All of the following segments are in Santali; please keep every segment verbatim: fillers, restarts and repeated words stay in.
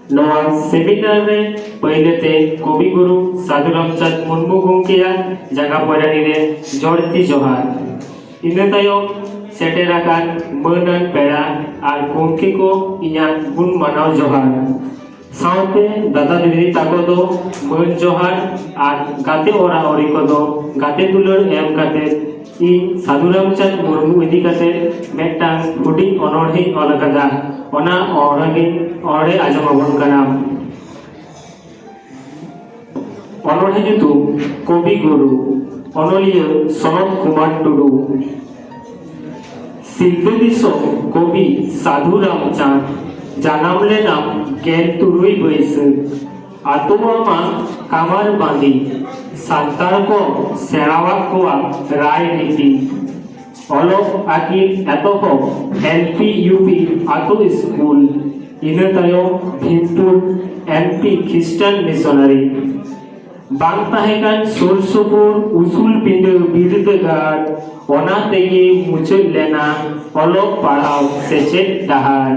ᱱᱚᱣᱟ ᱥᱮᱢᱤᱱᱟᱨ ᱨᱮ ᱯᱟᱹᱭᱞᱟᱹ ᱛᱮ ᱠᱚᱵᱤ ᱜᱩᱨᱩ ᱥᱟᱹᱫᱷᱩ ᱨᱟᱢᱪᱟᱸᱫᱽ ᱢᱩᱨᱢᱩ ᱜᱚᱢᱠᱮᱭᱟᱜ ᱡᱟᱸᱜᱟ ᱯᱚᱭᱨᱟᱱᱤ ᱨᱮ ᱡᱚᱲᱛᱤ ᱡᱚᱦᱟᱨ᱾ ᱤᱱᱟᱹ ᱛᱟᱭᱚᱢ ᱥᱮᱴᱮᱨ ᱟᱠᱟᱱ ᱢᱟᱹᱱ ᱟᱱ ᱯᱮᱲᱟ ᱟᱨ ᱜᱚᱢᱠᱮ ᱠᱚ ᱤᱧᱟᱹᱜ ᱜᱩᱱ ᱢᱟᱱᱟᱣ ᱡᱚᱦᱟᱨ᱾ ᱥᱟᱶᱛᱮ ᱫᱟᱫᱟ ᱫᱤᱫᱤ ᱛᱟᱠᱚ ᱫᱚ ᱢᱟᱹᱱ ᱡᱚᱦᱟᱨ ᱟᱨ ᱜᱟᱛᱮ ᱚᱨᱟ ᱚᱨᱤ ᱠᱚᱫᱚ ᱜᱟᱛᱮ ᱫᱩᱞᱟᱹᱲ ᱮᱢ ᱠᱟᱛᱮ ᱤᱧ ᱥᱟᱹᱫᱷᱩ ᱨᱟᱢᱪᱟᱸᱫᱽ ᱢᱩᱨᱢᱩ ᱤᱫᱤ ᱠᱟᱛᱮ ᱢᱤᱫᱴᱟᱝ ᱦᱩᱰᱤᱧ ᱚᱱᱚᱬᱦᱮᱧ ᱚᱞ ᱟᱠᱟᱫᱟ᱾ ᱚᱱᱟ ᱚᱱᱚᱬᱦᱮ ᱚᱱᱚᱬᱦᱮ ᱟᱸᱡᱚᱢ ᱟᱵᱚᱱ ᱠᱟᱱᱟ᱾ ᱚᱱᱚᱬᱦᱮ ᱧᱩᱛᱩᱢ ᱠᱚᱵᱤ ᱜᱩᱨᱩ, ᱚᱱᱚᱞᱤᱭᱟᱹ ᱥᱚᱱᱚᱛ ᱠᱩᱢᱟᱨ ᱴᱩᱰᱩ᱾ ᱥᱤᱞᱫᱟᱹ ᱫᱤᱥᱚᱢ ᱠᱚᱵᱤ ᱥᱟᱹᱫᱷᱩ ᱨᱟᱢᱪᱟᱸᱫᱽ, ᱡᱟᱱᱟᱢ ᱞᱮᱱᱟᱢ ᱜᱮᱞ ᱛᱩᱨᱩᱭ ᱵᱟᱹᱭᱥᱟᱹᱠᱷ᱾ ᱟᱛᱳ ᱟᱢᱟᱜ ᱠᱟᱢᱟᱨ ᱵᱟᱸᱫᱤ, ᱥᱟᱱᱛᱟᱲ ᱠᱚ ᱥᱮᱬᱟᱣᱟᱫ ᱠᱚᱣᱟ ᱨᱟᱭᱨᱤᱛᱤ᱾ ᱚᱞᱚᱜ ᱟᱹᱠᱤᱞ ᱮᱛᱚᱦᱚᱵ ᱮᱞ ᱯᱤ ᱭᱩ ᱯᱤ ᱟᱛᱳ ᱥᱠᱩᱞ, ᱤᱱᱟᱹ ᱛᱟᱭᱚᱢ ᱵᱷᱤᱢᱯᱩᱨ ᱮᱢ ᱯᱤ ᱠᱷᱨᱤᱥᱴᱟᱱ ᱢᱤᱥᱚᱱᱟᱨᱤ᱾ ᱵᱟᱝ ᱛᱟᱦᱮᱸ ᱠᱟᱱ ᱥᱩᱨ ᱥᱩᱯᱩᱨ ᱩᱥᱩᱞ ᱯᱤᱸᱰᱟᱹ ᱵᱤᱨᱫᱟᱹᱜᱟᱲ, ᱚᱱᱟ ᱛᱮᱜᱮ ᱢᱩᱪᱟᱹᱫ ᱞᱮᱱᱟ ᱚᱞᱚᱜ ᱯᱟᱲᱦᱟᱣ ᱥᱮᱪᱮᱫ ᱰᱟᱦᱟᱨ᱾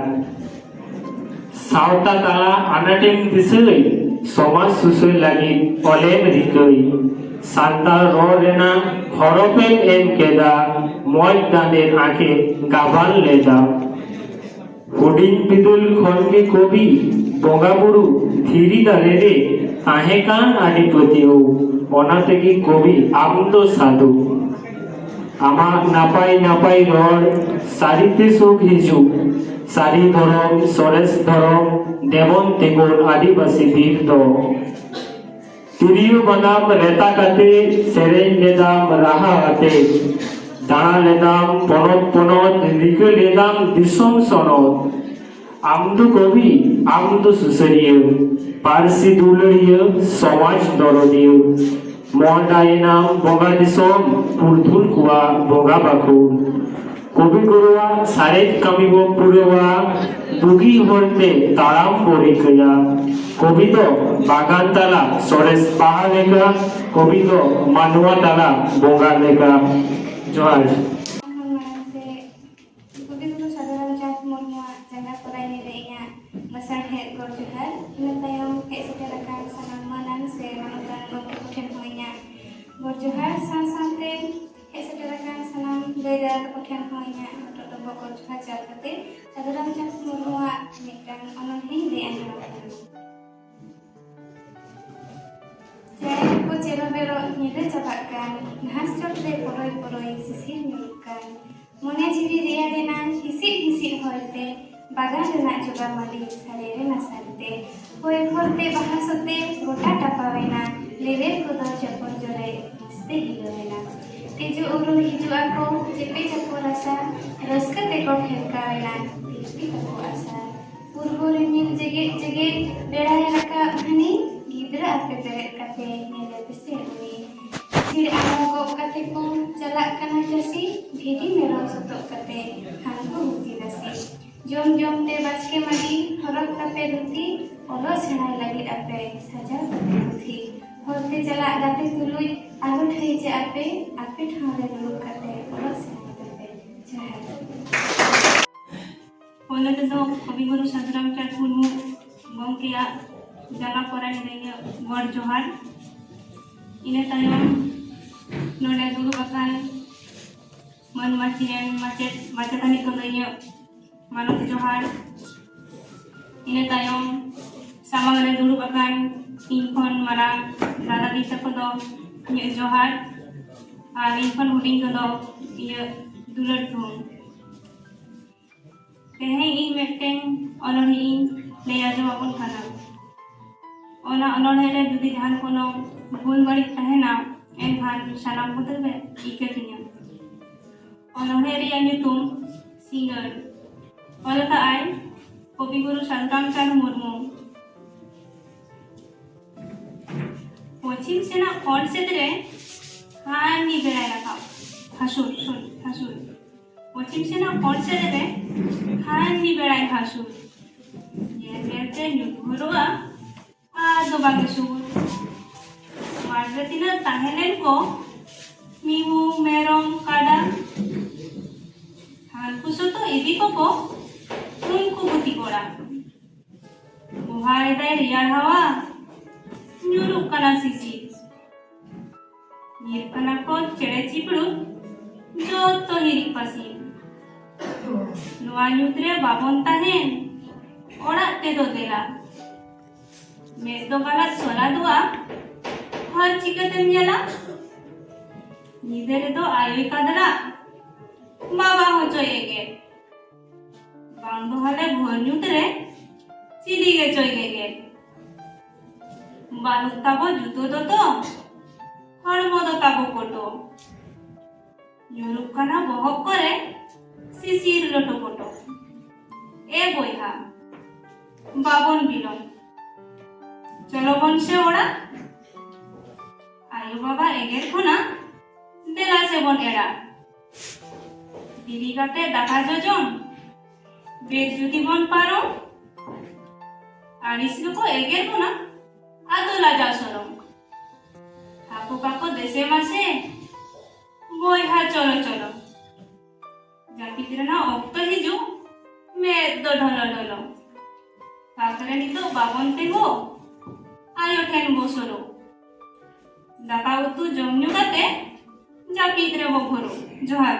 ᱥᱟᱶᱛᱟ ᱛᱟᱞᱟ ᱟᱱᱟᱴᱮᱢ ᱫᱤᱥᱟᱹᱭ, ᱥᱚᱢᱟᱡᱽ ᱥᱩᱥᱟᱹᱨ ᱞᱟᱹᱜᱤᱫ ᱚᱞᱮᱢ ᱨᱤᱠᱟᱹᱭ᱾ ᱥᱟᱱᱛᱟᱲ ᱨᱚᱲ ᱨᱮᱱᱟᱜ ᱦᱚᱨᱚᱯᱮᱢ ᱮᱢ ᱠᱮᱫᱟ, ᱢᱚᱡᱽ ᱫᱟᱸᱫᱮ ᱟᱸᱠᱮ ᱜᱟᱵᱟᱱ ᱞᱮᱫᱟ᱾ ᱦᱩᱰᱤᱧ ᱵᱤᱫᱟᱹᱞ ᱠᱷᱚᱱ ᱜᱮ ᱠᱚᱵᱤ ᱵᱚᱸᱜᱟ ᱵᱩᱨᱩ ᱫᱷᱤᱨᱤ ᱫᱟᱨᱮ ᱨᱮ ᱛᱟᱦᱮᱸ ᱠᱟᱱ ᱟᱹᱰᱤ ᱯᱟᱹᱛᱭᱟᱹᱣ, ᱚᱱᱟ ᱛᱮᱜᱮ ᱠᱚᱵᱤ ᱟᱢ ᱫᱚ ᱥᱟᱹᱫᱷᱩ᱾ ᱟᱢᱟᱜ ᱱᱟᱯᱟᱭ ᱱᱟᱯᱟᱭ ᱨᱚᱲ, ᱥᱟᱹᱨᱤᱛᱮ ᱥᱩᱠ ᱦᱤᱡᱩᱜ, ᱥᱟᱹᱨᱤ ᱫᱷᱚᱨᱚᱢ, ᱥᱚᱨᱮᱥ ᱫᱷᱚᱨᱚᱢ, ᱫᱮᱵᱚᱱ ᱛᱤᱸᱜᱩᱱ ᱟᱹᱫᱤᱵᱟᱹᱥᱤ ᱵᱤᱨ ᱫᱚ᱾ ᱛᱤᱨᱭᱳ ᱵᱟᱱᱟᱢ ᱨᱮᱛᱟ ᱠᱟᱛᱮ, ᱥᱮᱨᱮᱧ ᱞᱮᱫᱟᱢ ᱨᱟᱦᱟ ᱟᱛᱮ, ᱫᱟᱬᱟ ᱞᱮᱫᱟᱢ ᱯᱚᱱᱚᱛ ᱯᱚᱱᱚᱛ, ᱨᱤᱠᱟᱹ ᱞᱮᱫᱟᱢ ᱫᱤᱥᱚᱢ ᱥᱚᱱᱚᱛ᱾ ᱟᱢ ᱫᱚ ᱠᱚᱵᱤ, ᱟᱢ ᱫᱚ ᱥᱩᱥᱟᱹᱨᱤᱭᱟᱹ, ᱯᱟᱹᱨᱥᱤ ᱫᱩᱞᱟᱹᱲᱤᱭᱟᱹ, ᱥᱚᱢᱟᱡᱽ ᱫᱚᱨᱚᱫᱤᱭᱟᱹ᱾ ᱢᱚᱦᱰᱟᱭᱮᱱᱟᱢ ᱵᱚᱸᱜᱟ ᱫᱤᱥᱚᱢ, ᱯᱩᱨᱩᱫᱷᱩᱞ ᱠᱚᱣᱟᱜ ᱵᱚᱸᱜᱟ ᱵᱟᱠᱷᱳᱞ᱾ ᱠᱚᱵᱤ ᱜᱩᱨᱩᱣᱟᱜ ᱥᱟᱨᱮᱡ ᱠᱟᱹᱢᱤ ᱵᱚ ᱯᱩᱨᱟᱹᱣᱟ, ᱵᱩᱜᱤ ᱦᱚᱨᱛᱮ ᱛᱟᱲᱟᱢ ᱵᱚ ᱨᱤᱠᱟᱹᱭᱟ᱾ ᱠᱚᱵᱤ ᱫᱚ ᱵᱟᱜᱟᱱ ᱛᱟᱞᱟ ᱥᱚᱨᱮᱥ ᱵᱟᱦᱟ ᱞᱮᱠᱟ, ᱠᱚᱵᱤ ᱫᱚ ᱢᱟᱱᱣᱟ ᱛᱟᱞᱟ ᱵᱚᱸᱜᱟ ᱞᱮᱠᱟ᱾ ᱡᱚᱦᱟᱨ᱾ ᱢᱟᱲᱟᱝ ᱛᱮ ᱠᱚᱵᱤ ᱜᱩᱨᱩ ᱥᱟᱹᱫᱷᱩ ᱨᱟᱢᱪᱟᱸᱫᱽ ᱢᱩᱨᱢᱩᱣᱟᱜ ᱡᱟᱸᱜᱟ ᱯᱚᱨᱟᱭᱱᱤ ᱨᱮ ᱤᱧᱟᱹᱜ ᱞᱟᱥᱟᱲᱦᱮᱫ ᱜᱚᱰ ᱡᱚᱦᱟᱨ᱾ ᱤᱱᱟᱹ ᱛᱟᱭᱚᱢ ᱦᱮᱡ ᱥᱮᱴᱮᱨ ᱟᱠᱟᱱ ᱥᱟᱱᱟᱢ ᱢᱟᱹᱱᱟᱱ ᱥᱮ ᱢᱟᱱᱚᱛᱟᱱ ᱜᱚᱢᱠᱮ ᱠᱚᱴᱷᱮᱱ ᱦᱚᱸ ᱤᱧᱟᱹᱜ ᱜᱚᱰ ᱡᱚᱦᱟᱨ᱾ ᱥᱟᱶ ᱥᱟᱶᱛᱮ ᱦᱮᱡ ᱥᱮᱴᱮᱨ ᱟᱠᱟᱱ ᱥᱟᱱᱟᱢ ᱫᱟᱹᱭ ᱫᱟᱫᱟ ᱛᱟᱠᱚ ᱴᱷᱮᱱ ᱦᱚᱸ ᱤᱧᱟᱹᱜ ᱦᱚᱴᱚᱜ ᱰᱚᱵᱚᱜ ᱜᱚᱰ ᱡᱚᱦᱟᱨ ᱪᱟᱞ ᱠᱟᱛᱮ ᱥᱟᱹᱫᱷᱩ ᱨᱟᱢᱪᱟᱸᱫᱽ ᱢᱩᱨᱢᱩᱣᱟᱜ ᱢᱤᱫᱴᱟᱝ ᱚᱱᱚᱬᱦᱮᱧ ᱞᱟᱹᱭ ᱟᱸᱡᱚᱢ ᱟᱵᱚᱱᱟ᱾ ᱪᱮᱬᱮ ᱠᱚ ᱪᱮᱨᱚ ᱵᱮᱨᱚᱜ ᱧᱤᱫᱟᱹ ᱪᱟᱵᱟᱜ ᱠᱟᱱ, ᱜᱷᱟᱥ ᱪᱚᱴ ᱨᱮ ᱯᱚᱨᱚᱭ ᱯᱚᱨᱚᱭ ᱥᱤᱥᱤᱨ ᱧᱩᱨᱩᱜ ᱠᱟᱱ, ᱢᱚᱱᱮ ᱡᱤᱣᱤ ᱨᱮᱭᱟᱲ ᱮᱱᱟ ᱦᱤᱥᱤᱫ ᱦᱤᱥᱤᱫ ᱦᱚᱭᱛᱮ, ᱵᱟᱜᱟᱱ ᱨᱮᱱᱟᱜ ᱡᱚᱜᱟ ᱢᱟᱹᱰᱤ ᱥᱟᱰᱮ ᱨᱮᱱᱟ ᱥᱟᱰᱮᱛᱮ, ᱦᱚᱭ ᱦᱚᱨᱛᱮ ᱵᱟᱦᱟ ᱥᱚᱛᱮ ᱜᱚᱴᱟ ᱴᱟᱯᱟᱣ ᱮᱱᱟ, ᱞᱮᱣᱮᱨ ᱠᱚᱫᱚ ᱪᱚᱯᱚᱞ ᱡᱚᱨᱮ ᱢᱚᱡᱽᱛᱮ ᱦᱤᱞᱟᱹᱣ ᱮᱱᱟ᱾ ᱛᱤᱡᱩ ᱩᱨᱩ ᱦᱤᱡᱩᱜ ᱟᱠᱚ ᱪᱮᱯᱮ ᱪᱟᱯᱚ ᱨᱟᱥᱟ, ᱨᱟᱹᱥᱠᱟᱹ ᱛᱮᱠᱚ ᱴᱷᱮᱞᱠᱟᱣ ᱮᱱᱟ ᱛᱤᱥ ᱜᱮ ᱛᱟᱠᱚ ᱟᱥᱟ᱾ ᱯᱩᱨᱵᱚ ᱨᱤᱢᱤᱞ ᱡᱮᱜᱮᱫ ᱡᱮᱜᱮᱫ ᱵᱮᱲᱟᱭ ᱨᱟᱠᱟᱵ ᱦᱟᱹᱱᱤ, ᱜᱤᱫᱽᱨᱟᱹ ᱟᱯᱮ ᱵᱮᱨᱮᱫ ᱠᱟᱛᱮ ᱧᱮᱞᱮ ᱯᱮᱥᱮ ᱩᱱᱤ᱾ ᱥᱤᱲ ᱟᱲᱟᱜ ᱜᱚᱜ ᱠᱟᱛᱮ ᱠᱚ ᱪᱟᱞᱟᱜ ᱠᱟᱱᱟ ᱪᱟᱹᱥᱤ, ᱵᱷᱤᱰᱤ ᱢᱮᱨᱚᱢ ᱥᱚᱛᱚᱜ ᱠᱟᱛᱮ ᱦᱟᱱᱠᱩ ᱦᱩᱛᱤ ᱱᱟᱹᱥᱤ᱾ ᱡᱚᱢ ᱡᱚᱢ ᱛᱮ ᱵᱟᱥᱠᱮ ᱢᱟᱹᱰᱤ, ᱦᱚᱨᱚᱜ ᱛᱟᱯᱮ ᱫᱷᱩᱛᱤ, ᱚᱞᱚᱜ ᱥᱮᱬᱟᱭ ᱞᱟᱹᱜᱤᱫ ᱟᱯᱮ ᱥᱟᱡᱟᱣ ᱛᱟᱯᱮ ᱯᱩᱛᱷᱤ᱾ ᱦᱚᱨ ᱛᱮ ᱪᱟᱞᱟᱜ ᱜᱟᱛᱮ ᱛᱩᱞᱩᱡ ᱟᱞᱚ ᱴᱷᱟᱹᱭ ᱪᱮ ᱟᱯᱮ, ᱟᱯᱮ ᱴᱷᱟᱶ ᱨᱮ ᱫᱩᱲᱩᱵ ᱠᱟᱛᱮ ᱚᱞᱚᱜ ᱥᱮᱬᱟᱭ ᱛᱟᱯᱮ᱾ ᱡᱚᱦᱟᱨ᱾ ᱯᱳᱭᱞᱳ ᱛᱮᱫᱚ ᱠᱚᱵᱤᱜᱩᱨᱩ ᱥᱟᱹᱫᱷᱩ ᱨᱟᱢᱪᱟᱸᱫᱽ ᱢᱩᱨᱢᱩ ᱜᱚᱢᱠᱮᱭᱟᱜ ᱡᱟᱸᱜᱟ ᱠᱚᱨᱮ ᱤᱧᱟᱹᱜ ᱜᱚᱰ ᱡᱚᱦᱟᱨ᱾ ᱤᱱᱟᱹ ᱛᱟᱭᱚᱢ ᱱᱚᱰᱮ ᱫᱩᱲᱩᱵ ᱟᱠᱟᱱ ᱢᱟᱹᱱ ᱢᱟᱹᱪᱤ ᱨᱮᱱ ᱢᱟᱪᱮᱫ ᱢᱟᱪᱮᱛᱟᱹᱱᱤ ᱠᱚᱫᱚ ᱤᱧᱟᱹᱜ ᱢᱟᱱᱚᱛ ᱡᱚᱦᱟᱨ᱾ ᱤᱱᱟᱹ ᱛᱟᱭᱚᱢ ᱥᱟᱢᱟᱝ ᱨᱮ ᱫᱩᱲᱩᱵ ᱟᱠᱟᱱ ᱤᱧ ᱠᱷᱚᱱ ᱢᱟᱨᱟᱝ ᱫᱟᱫᱟ ᱫᱤ ᱛᱟᱠᱚ ᱫᱚ ᱤᱧᱟᱹᱜ ᱡᱚᱦᱟᱨ, ᱟᱨ ᱤᱧ ᱠᱷᱚᱱ ᱦᱩᱰᱤᱧ ᱠᱚᱫᱚ ᱤᱧᱟᱹᱜ ᱫᱩᱞᱟᱹᱲ ᱛᱷᱩᱢ᱾ ᱛᱮᱦᱮᱧ ᱤᱧ ᱢᱤᱫᱴᱮᱱ ᱚᱱᱚᱬᱦᱮ ᱤᱧ ᱞᱟᱹᱭ ᱟᱸᱡᱚᱢ ᱟᱵᱚᱱ ᱠᱟᱱᱟ᱾ ᱚᱱᱟ ᱚᱱᱚᱬᱦᱮ ᱨᱮ ᱡᱩᱫᱤ ᱡᱟᱦᱟᱱ ᱠᱳᱱᱳ ᱵᱷᱩᱞ ᱵᱟᱹᱲᱤᱡ ᱛᱟᱦᱮᱱᱟ, ᱮᱱᱠᱷᱟᱱ ᱥᱟᱱᱟᱢ ᱠᱚᱛᱮ ᱯᱮ ᱤᱠᱟᱹ ᱠᱤᱧᱟ᱾ ᱚᱱᱚᱬᱦᱮ ᱨᱮᱭᱟᱜ ᱧᱩᱛᱩᱢ ᱥᱤᱸᱜᱟᱹᱲ᱾ ᱚᱞ ᱟᱠᱟᱫ ᱟᱭ ᱠᱚᱵᱤᱜᱩᱨᱩ ᱥᱟᱹᱫᱷᱩ ᱨᱟᱢᱪᱟᱸᱫᱽ ᱢᱩᱨᱢᱩ᱾ ᱯᱚᱪᱷᱤᱢ ᱥᱮᱱᱟᱜ ᱠᱚᱬ ᱥᱮᱫ ᱨᱮ ᱦᱟᱱᱤ ᱵᱮᱲᱟᱭ ᱨᱟᱠᱟᱵ ᱦᱟᱹᱥᱩᱨ, ᱥᱚᱨᱤ, ᱦᱟᱹᱥᱩᱨ᱾ ᱯᱚᱪᱷᱤᱢ ᱥᱮᱱᱟᱜ ᱠᱚᱬ ᱥᱮᱫ ᱨᱮ ᱦᱟᱱᱤ ᱵᱮᱲᱟᱭ ᱦᱟᱹᱥᱩᱨ᱾ ᱧᱮᱞ ᱧᱮᱞ ᱛᱮ ᱧᱩᱛ ᱜᱷᱳᱨᱚᱜᱼᱟ, ᱟᱫᱚ ᱵᱟᱝ ᱥᱩᱨ᱾ ᱢᱟᱴᱷ ᱨᱮ ᱛᱤᱱᱟᱹᱜ ᱛᱟᱦᱮᱸ ᱞᱮᱱ ᱠᱚ, ᱢᱤᱦᱩ, ᱢᱮᱨᱚᱢ, ᱠᱟᱰᱟ, ᱦᱟᱱᱠᱩ ᱥᱚᱛᱚ ᱤᱫᱤ ᱠᱚᱠᱚ ᱩᱱᱠᱩ ᱜᱩᱛᱤ ᱠᱚᱲᱟ᱾ ᱵᱚᱦᱟᱣ ᱮᱫᱟᱭ ᱨᱮᱭᱟᱲ ᱦᱟᱣᱟ, ᱧᱩᱨᱩᱜ ᱠᱟᱱᱟ ᱥᱤᱥᱤᱨ᱾ ᱧᱤᱨ ᱠᱟᱱᱟ ᱠᱚ ᱪᱮᱬᱮ ᱪᱤᱯᱲᱩ, ᱡᱚᱛᱚ ᱦᱤᱨᱤᱡ ᱯᱟᱹᱥᱤᱨ᱾ ᱱᱚᱣᱟ ᱧᱩᱛ ᱨᱮ ᱵᱟᱵᱚᱱ ᱛᱟᱦᱮᱱ, ᱚᱲᱟᱜ ᱛᱮᱫᱚ ᱫᱮᱞᱟ᱾ ᱢᱮᱫ ᱫᱚ ᱜᱟᱞᱟᱫ ᱥᱚᱞᱟᱫᱚᱜᱼᱟ, ᱦᱚᱨ ᱪᱤᱠᱟᱹᱛᱮᱢ ᱧᱮᱞᱟ? ᱧᱤᱫᱟᱹ ᱨᱮᱫᱚ ᱟᱭᱳᱭ ᱠᱟᱫᱨᱟ, ᱵᱟᱵᱟ ᱦᱚᱸ ᱪᱚᱭ ᱮᱜᱮᱨ᱾ ᱵᱟᱝ ᱫᱚ ᱦᱟᱞᱮ ᱵᱷᱳᱨ ᱧᱩᱛ ᱨᱮ ᱪᱤᱞᱤ ᱜᱮ ᱪᱚᱭ ᱜᱮᱜᱮᱨ᱾ ᱵᱟᱹᱱᱩᱜ ᱛᱟᱵᱚ ᱡᱩᱛᱟᱹ ᱫᱚᱛᱚ, ᱦᱚᱲᱢᱚ ᱫᱚ ᱛᱟᱵᱚ ᱯᱚᱴᱚ᱾ ᱧᱩᱨᱩᱜ ᱠᱟᱱᱟ ᱵᱚᱦᱚᱜ ᱠᱚᱨᱮ ᱥᱤᱥᱤᱨ ᱞᱚᱴᱚ ᱯᱚᱴᱚ᱾ ᱮ ᱵᱚᱭᱦᱟ, ᱵᱟᱵᱚᱱ ᱵᱤᱞᱚᱢ, ᱪᱚᱞᱚ ᱵᱚᱱ ᱥᱮ ᱚᱲᱟᱜ᱾ ᱟᱭᱳ ᱵᱟᱵᱟ ᱮᱜᱮᱨ ᱠᱷᱚᱱᱟᱜ ᱫᱮᱞᱟ ᱥᱮ ᱵᱚᱱ ᱮᱲᱟᱜ᱾ ᱫᱮᱨᱤ ᱠᱟᱛᱮ ᱫᱟᱠᱟ ᱡᱚᱡᱚᱢ, ᱵᱮᱨ ᱡᱩᱫᱤ ᱵᱚᱱ ᱯᱟᱨᱚᱢ᱾ ᱟᱹᱲᱤᱥ ᱜᱮᱠᱚ ᱮᱜᱮᱨ ᱵᱚᱱᱟ, ᱟᱫᱚ ᱞᱟᱡᱟᱣ ᱥᱚᱨᱚᱢ᱾ ᱦᱟᱹᱠᱩ ᱠᱟᱠᱚ ᱫᱮᱥᱮ ᱢᱟᱥᱮ, ᱵᱚᱭᱦᱟ ᱪᱚᱞᱚ ᱪᱚᱞᱚ᱾ ᱡᱟᱹᱯᱤᱫ ᱨᱮᱱᱟᱜ ᱚᱠᱛᱚ ᱦᱤᱡᱩᱜ, ᱢᱮᱫ ᱫᱚ ᱰᱷᱚᱞᱚ ᱰᱷᱚᱞᱚ᱾ ᱛᱟᱠ ᱨᱮ ᱱᱤᱛᱚᱜ ᱵᱟᱵᱚᱱ ᱛᱤᱸᱜᱩ, ᱟᱭᱳ ᱴᱷᱮᱱ ᱵᱚ ᱥᱩᱨᱩᱜ᱾ ᱫᱟᱠᱟ ᱩᱛᱩ ᱡᱚᱢ ᱧᱩ ᱠᱟᱛᱮ ᱡᱟᱹᱯᱤᱫ ᱨᱮᱵᱚ ᱵᱷᱳᱨᱚᱜ᱾ ᱡᱚᱦᱟᱨ᱾